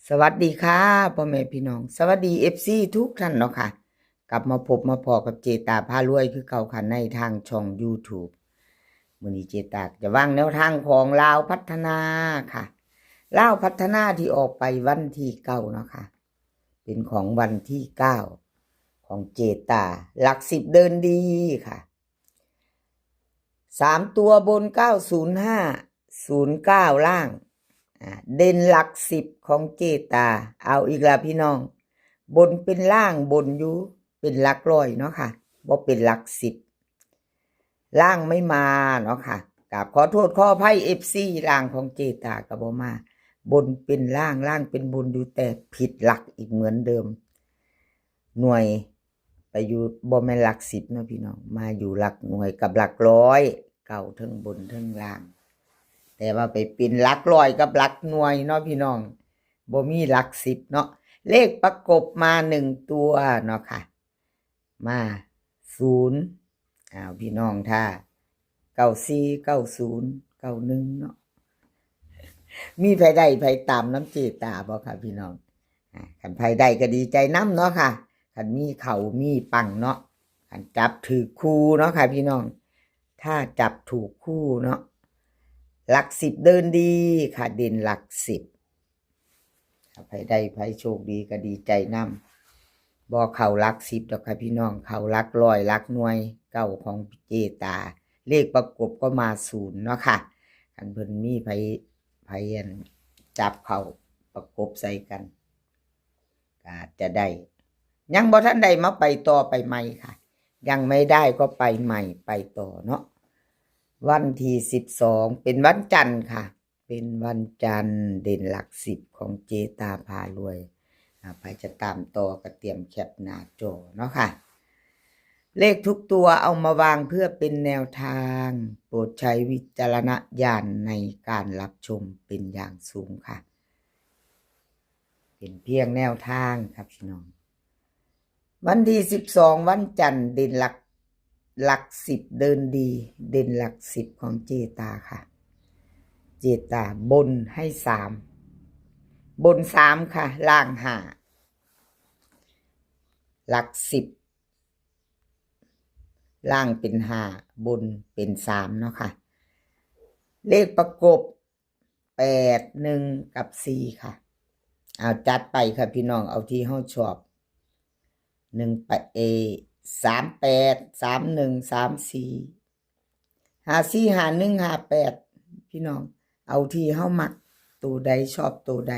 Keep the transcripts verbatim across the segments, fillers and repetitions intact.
สวัสดีค่ะ พ่อแม่พี่น้อง สวัสดี เอฟซี ทุกท่านเนาะค่ะ กลับมาพบมาพ้อกับเจตาพารวยคือเก่าค่ะ ในทางช่อง YouTube มื้อนี้เจตาจะวางแนวทางของลาวพัฒนาค่ะ ลาวพัฒนาที่ออกไปวันที่เก้าเนาะค่ะ เป็นของวันที่เก้า ของเจตา หลักสิบเดินดีค่ะ สามตัวบน เก้าศูนย์ห้า ศูนย์เก้า ล่าง อ่า เด่นหลักสิบของเจตา เอาอีกแล้วพี่น้อง บนเป็นล่าง บนอยู่เป็นหลักร้อยเนาะค่ะ บ่เป็นหลักสิบ ล่างไม่มาเนาะค่ะ กราบขอโทษขออภัย เอฟซี ล่างของเจตาก็บ่มา บนเป็นล่าง ล่างเป็นบนอยู่ แต่ผิดหลักอีกเหมือนเดิม หน่วยไปอยู่ บ่แม่นหลักสิบเนาะพี่น้อง มาอยู่หลักหน่วยกับหลักร้อย เข้าเทิงบนเทิงล่าง แต่ว่าไปเป็นหลักร้อยกับหลักหน่วยเนาะพี่น้อง บ่มีหลักสิบเนาะ เลขประกบมาหนึ่งตัวเนาะค่ะ มาศูนย์ อ้าวพี่น้อง ถ้า เก้าสี่ เก้าศูนย์ เก้าหนึ่ง เนาะ มีไผได้ไผตามนำเจตาบ่คะพี่น้อง อ่า คันไผได้ก็ดีใจนำเนาะค่ะ คันมีเข้ามีปังเนาะ คันจับถูกคู่เนาะค่ะพี่น้อง ถ้าจับถูกคู่เนาะ หลักสิบเดินดีค่ะ เด่นหลักสิบ ถ้าไผได้ไผโชคดีก็ดีใจนำ บ่เข้าหลักสิบดอกค่ะพี่น้อง เข้าหลักร้อยหลักหน่วย เก้าของเจตา เลขประกบก็มาศูนย์เนาะค่ะ คันเพิ่นมีไผ ไผอันจับเข้าประกบใส่กัน ก็อาจจะได้ ยังบ่ทันได้มาไปต่อไปใหม่ค่ะ ยังไม่ได้ก็ไปใหม่ไปต่อเนาะ วันที่สิบสอง เป็นวันจันทร์ค่ะ เป็นวันจันทร์ เด่นหลักสิบของเจตาพารวย อ่า ไผจะตามต่อก็เตรียมแคปหน้าจอเนาะค่ะ เลขทุกตัวเอามาวางเพื่อเป็นแนวทาง โปรดใช้วิจารณญาณในการรับชมเป็นอย่างสูงค่ะ เป็นเพียงแนวทางครับพี่น้อง วันที่สิบสอง วันจันทร์ เด่นหลัก หลักสิบเดินดี เด่นหลักสิบของเจตาค่ะ เจตาบนให้สาม บนสามค่ะ ล่างห้า หลักสิบ ล่างเป็นห้า บนเป็นสามเนาะค่ะ เลขประกบ แปดหนึ่ง กับ สี่ ค่ะ เอาจัดไปค่ะพี่น้อง เอาที่เฮาชอบ หนึ่ง แปด เอ สามแปด สามหนึ่ง สามสี่ ห้าสี่ ห้าหนึ่ง ห้าแปด พี่น้อง เอาที่เฮามัก ตัวใดชอบตัวใด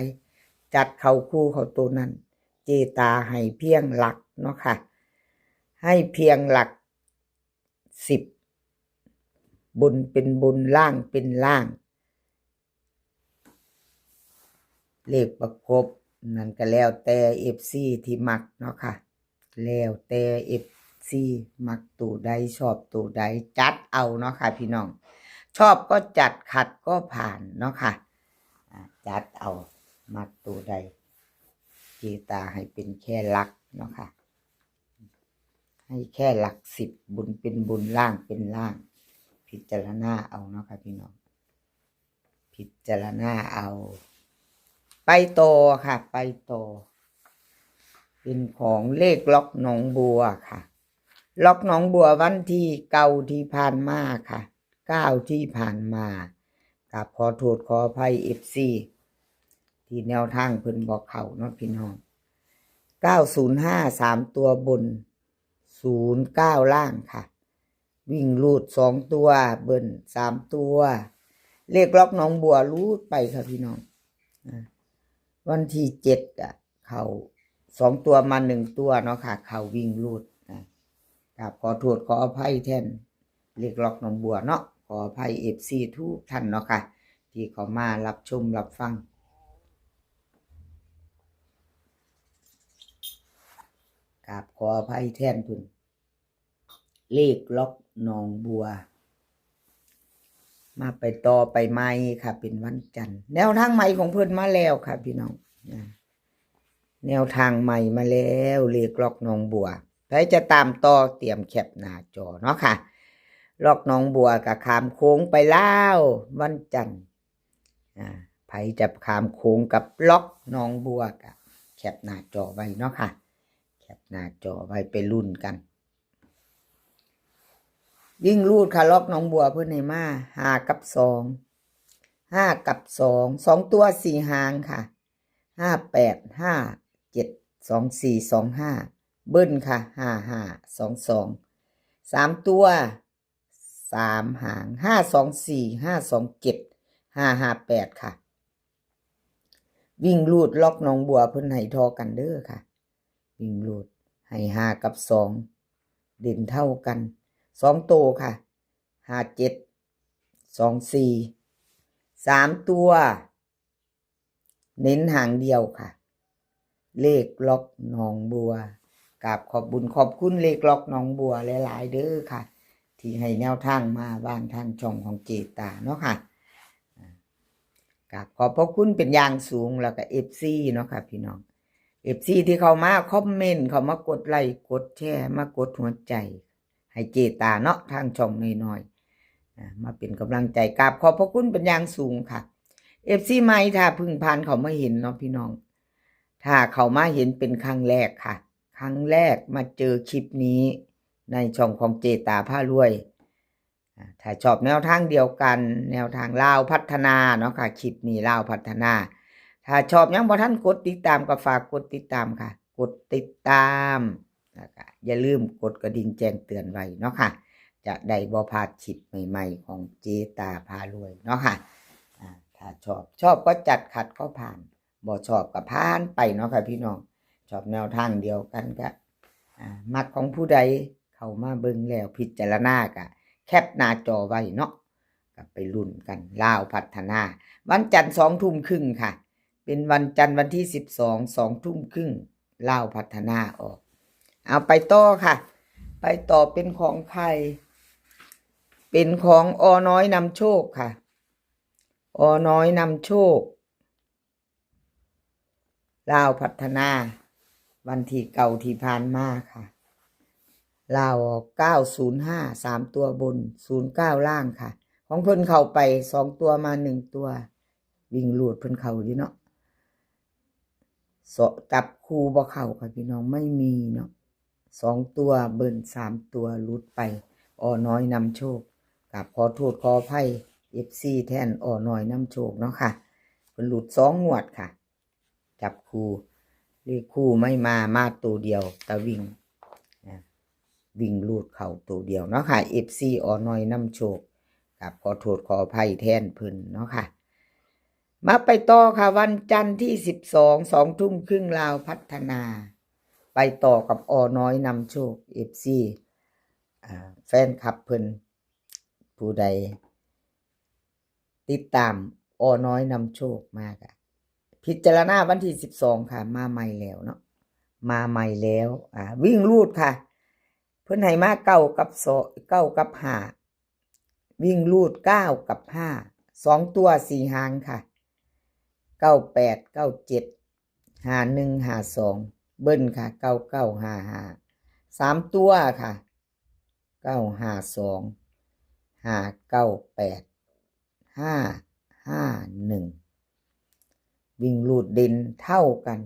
จัดเข้าคู่เข้าตัวนั้น เจตาให้เพียงหลักเนาะค่ะ ให้เพียงหลักสิบ บนเป็นบน ล่างเป็นล่าง เลขประกบนั่นก็แล้วแต่ เอฟซี ที่มักเนาะค่ะ แล้วแต่ เอฟซี มักตัวใดชอบตัวใดจัดเอาเนาะค่ะพี่น้อง ชอบก็จัด ขัดก็ผ่านเนาะค่ะ อ่า จัดเอา มักตัวใด เจตาให้เป็นแค่หลักเนาะค่ะ ให้แค่หลักสิบ บนเป็นบน ล่างเป็นล่าง พิจารณาเอาเนาะค่ะพี่น้อง พิจารณาเอา ไปต่อค่ะ ไปต่อ เป็นของเลขล็อกหนองบัวค่ะ ล็อกหนองบัววันที่เก้าที่ผ่านมาค่ะ เก้าที่ผ่านมา กราบขอโทษขออภัย เอฟซี ที่แนวทางเพิ่นบ่เข้าเนาะพี่น้อง เก้าศูนย์ห้า สามตัวบน ศูนย์เก้า ล่างค่ะ วิ่งรูดสองตัว เบิ้ลสามตัว เลขล็อกหนองบัวรูดไปค่ะพี่น้อง อ่า วันที่เจ็ดอะ เข้าสองตัวมาหนึ่งตัวเนาะค่ะ เข้าวิ่งรูด อ่า กราบขอโทษขออภัยแทนเลขล็อกหนองบัวเนาะ ขออภัย เอฟซี ทุกท่านเนาะค่ะ ที่เข้ามารับชมรับฟัง กราบขออภัยแทนเพิ่น เลขล็อกหนองบัว มาไปต่อไปใหม่ค่ะ เป็นวันจันทร์ แนวทางใหม่ของเพิ่นมาแล้วค่ะพี่น้อง อ่า แนวทางใหม่มาแล้ว เลขล็อกหนองบัว ใครจะตามต่อเตรียมแคปหน้าจอเนาะค่ะ ล็อกหนองบัวก็ข้ามโค้งไปลาว วันจันทร์ อ่า ไผ ผจะข้ามโขงกับล็อกหนองบัวก็แคปหน้าจอไว้เนาะค่ะ แคปหน้าจอไว้ไปลุ้นกัน วิ่งรูดค่ะ ล็อกหนองบัวเพิ่นให้มา ห้า กับ สอง ห้า กับ สอง สอง ตัว สี่ หางค่ะ ห้า แปด ห้า เจ็ด สอง สี่ สอง ห้า เบิ้ลค่ะ ห้า ห้า สอง สอง สาม ตัว สาม หาง ห้า สอง สี่ ห้า สอง เจ็ด ห้า ห้า แปด ค่ะ วิ่งรูดล็อกหนองบัวเพิ่นให้ทอกันเด้อค่ะ วิ่งรูดให้ ห้า กับ สอง เด่นเท่ากัน สอง โตค่ะ ห้า เจ็ด สอง สี่ สาม ตัว เน้นหางเดียวค่ะ เลขล็อกหนองบัว กราบขอบบุญขอบคุณเลขล็อกหนองบัวหลายๆเด้อค่ะ ที่ให้แนวทางมาบ้านทางช่องของเจตาเนาะค่ะ กราบขอบพระคุณเป็นอย่างสูง แล้วก็ เอฟซี เนาะค่ะพี่น้อง เอฟซี ที่เข้ามากดไลค์กดแชร์มากดหัวใจ ให้เจตาเนาะ ทางช่องน้อยๆมาเป็นกำลังใจ กราบขอบพระคุณเป็นอย่างสูงค่ะ เอฟซี ใหม่ถ้าเพิ่งผ่านเข้ามาเห็นเนาะพี่น้อง ถ้าเข้ามาเห็นเป็นครั้งแรกค่ะ ครั้งแรกมาเจอคลิปนี้ในช่องของเจตาพารวย ถ้าชอบแนวทางเดียวกัน แนวทางลาวพัฒนาเนาะค่ะ คลิปนี้ลาวพัฒนา ถ้าชอบยังบ่ทันกดติดตามก็ฝากกดติดตามค่ะ กดติดตาม แล้วก็อย่าลืมกดกระดิ่งแจ้งเตือนไว้เนาะค่ะ จะได้บ่พลาดคลิปใหม่ๆของเจตาพารวยเนาะค่ะ ถ้าชอบชอบก็จัด ขัดก็ผ่าน บ่ชอบก็ผ่านไปเนาะค่ะพี่น้อง ชอบแนวทางเดียวกันก็มักของผู้ใดเข้ามาเบิ่งแล้วพิจารณาก็แคปหน้าจอไว้เนาะ ก็ไปลุ้นกันลาวพัฒนา วันจันทร์สองทุ่มครึ่งค่ะ เป็นวันจันทร์วันที่สิบสอง สองทุ่มครึ่งลาวพัฒนาออก เอาไปต่อค่ะ ไปต่อเป็นของใคร เป็นของอน้อยนำโชคค่ะ อน้อยนำโชคลาวพัฒนา วันที่เก้าที่ผ่านมาค่ะ ลาวออก เก้าศูนย์ห้า สาม ตัวบน ศูนย์เก้า ล่างค่ะ ของเพิ่นเข้าไป สอง ตัวมา หนึ่ง ตัว วิ่งรูดเพิ่นเข้าอยู่เนาะ เสาะจับคู่บ่เข้าค่ะพี่น้อง ไม่มีเนาะ สอง ตัวเบิ้ล สาม ตัวหลุดไป อน้อยนำโชค กราบขอโทษขออภัย เอฟซี แทนอน้อยนำโชคเนาะค่ะ เพิ่นหลุดสองงวดค่ะ จับคู่ เลขคู่ไม่มา มาตัวเดียว ตะวิ่ง วิ่งรูดเข้าตัวเดียวเนาะค่ะ เอฟซี อน้อยนำโชค กราบขอโทษขออภัยแทนเพิ่นเนาะค่ะ มาไปต่อค่ะ วันจันทร์ที่สิบสอง สองทุ่มครึ่งลาวพัฒนา ไปต่อกับอน้อยนำโชค เอฟซี แฟนคลับเพิ่น ผู้ใดติดตามอน้อยนำโชคมากะ พิจารณาวันที่สิบสองค่ะ มาใหม่แล้วเนาะ มาใหม่แล้ว อ่า วิ่งรูดค่ะ เพิ่นให้มา เก้า กับ สอง เก้า กับ ห้า วิ่งรูด เก้า กับ ห้า สอง ตัว สี่ หางค่ะ เก้า แปด เก้า เจ็ด ห้า หนึ่ง ห้า สอง เบิ้ลค่ะ เก้า เก้า ห้า ห้า สาม ตัวค่ะ เก้า ห้า สอง ห้า เก้า แปด ห้า ห้า หนึ่ง วิ่งรูดเด่นเท่ากัน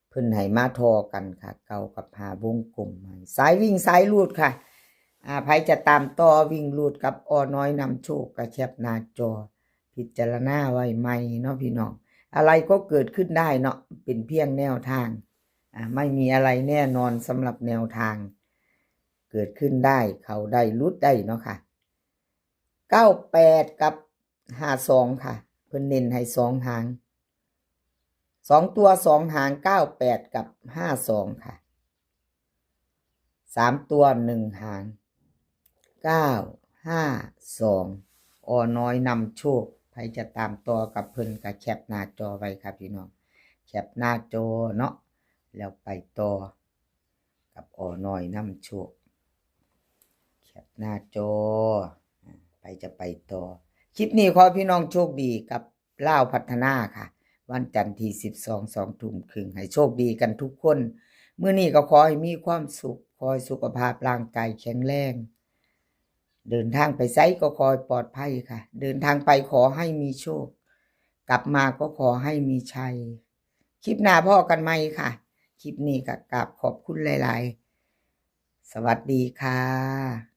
เพิ่นให้มาทอกันค่ะ เก้า กับ ห้า วงกลมให้ สายวิ่งสายรูดค่ะ อ่า ใครจะตามต่อวิ่งรูดกับอน้อยนำโชคก็แคปหน้าจอ พิจารณาไว้ใหม่เนาะพี่น้อง อะไรก็เกิดขึ้นได้เนาะ เป็นเพียงแนวทาง อ่า ไม่มีอะไรแน่นอนสำหรับแนวทาง เกิดขึ้นได้ เข้าได้หลุดได้เนาะค่ะ เก้า แปด กับ ห้า สอง ค่ะ เพิ่นเน้นให้สองหาง สอง ตัว สอง หาง เก้า แปด กับ ห้า สอง ค่ะ สาม ตัว หนึ่ง หาง เก้า ห้า สอง อน้อยนำโชค ใครจะตามต่อกับเพิ่นก็แคปหน้าจอไว้ค่ะพี่น้อง แคปหน้าจอเนาะ แล้วไปต่อกับอน้อยนำโชค แคปหน้าจอ อ่า ใครจะไปต่อ คลิปนี้ขอให้พี่น้องโชคดีกับลาวพัฒนาค่ะ วันจันทร์ที่สิบสอง สองทุ่มครึ่ง ให้โชคดีกันทุกคน มื้อนี้ก็ขอให้มีความสุข ขอให้สุขภาพร่างกายแข็งแรง เดินทางไปไสก็ขอให้ปลอดภัยค่ะ เดินทางไปขอให้มีโชค กลับมาก็ขอให้มีชัย คลิปหน้าพ้อกันใหม่ค่ะ คลิปนี้ก็กราบขอบคุณหลายๆ สวัสดีค่ะ